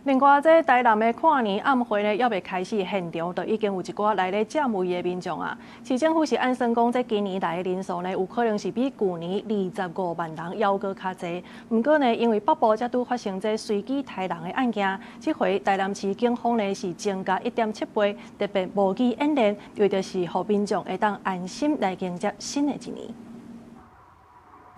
另外，這台南的跨年暗會呢，猶未開始，現場就已經有一寡來咧佔位的民眾啊。市政府是按算講，這今年來的人數呢，有可能是比舊年25萬人猶閣較濟。毋過呢，因為北部才拄發生這隨機刣人的案件，這回台南市警方呢是增加1.7倍特別模擬演練，為的是予民眾會當安心來迎接新的一年。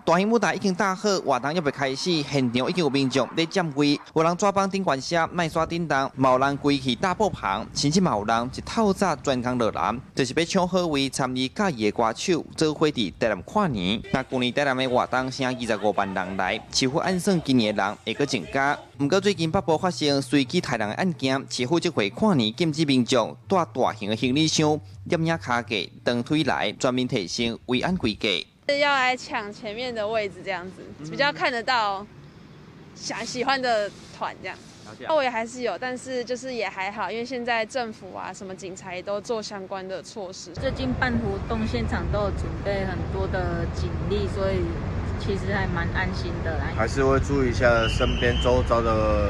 大型舞台已經搭好，活動猶未開始，現場已經有民眾咧佔位，有人紙板頂懸寫麥煞叮當，嘛有人規氣搭布棚，甚至嘛有人一透早專工落南，就是欲搶好位參與佮意的歌手，做伙佇台南跨年。若舊年台南的活動聲25萬人來，市府按算今年的人會閣增加。毋過最近北部發生隨機刣人的案件，市府這回跨年禁止民眾帶大型的行李箱、攝影跤架、長腿來，全面提升維安規格。要來搶前面的位置，這樣子比較看得到想喜歡的團這樣。我也還是有，但是就是也還好，因為現在政府啊，什麼警察也都做相關的措施。最近辦活動現場都有準備很多的警力，所以其實還蠻安心的。還是會注意一下身邊周遭的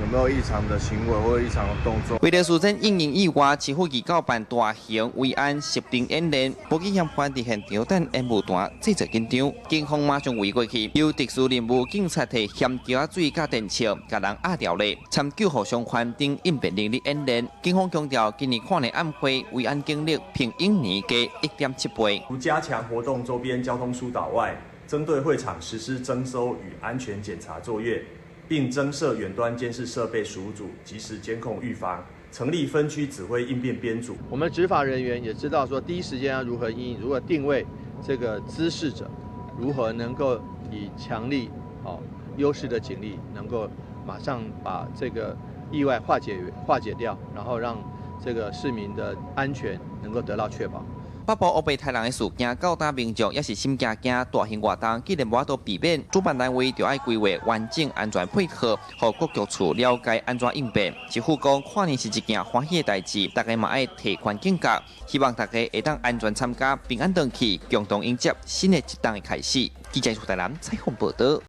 有沒有異常的行為或異常的動作。為了事先因應意外，市府預告辦大型維安實兵演練，無計嫌犯佇現場等煙霧彈製造緊張，警方馬上圍過去，由特殊任務警察提險橋仔水佮電銃，共人壓牢咧，參救護傷患等應變能力演練。警方強調，今年跨年暗會維安警力比往年加1.7倍。除加強活動周邊交通疏導外，針對會場實施偵搜與安全檢查作業。並增設遠端監視設備15組，即時監控預防，成立分區指揮應變編組。我們執法人員也知道說，第一時間要如何因應，如何定位這個滋事者，如何能夠以強力、哦優勢的警力，能夠馬上把這個意外化解掉，然後讓這個市民的安全能夠得到確保。北部烏白刣人的事件，到今民眾也是心驚驚。大型活動既然無法度避免，主辦單位就愛規劃完整安全配套，予各局處了解按怎應變。市府講，跨年是一件歡喜的代誌，大家嘛愛提懸警覺，希望大家會當安全參加，平安轉去，共同迎接新的一冬的開始。記者台南採訪報導。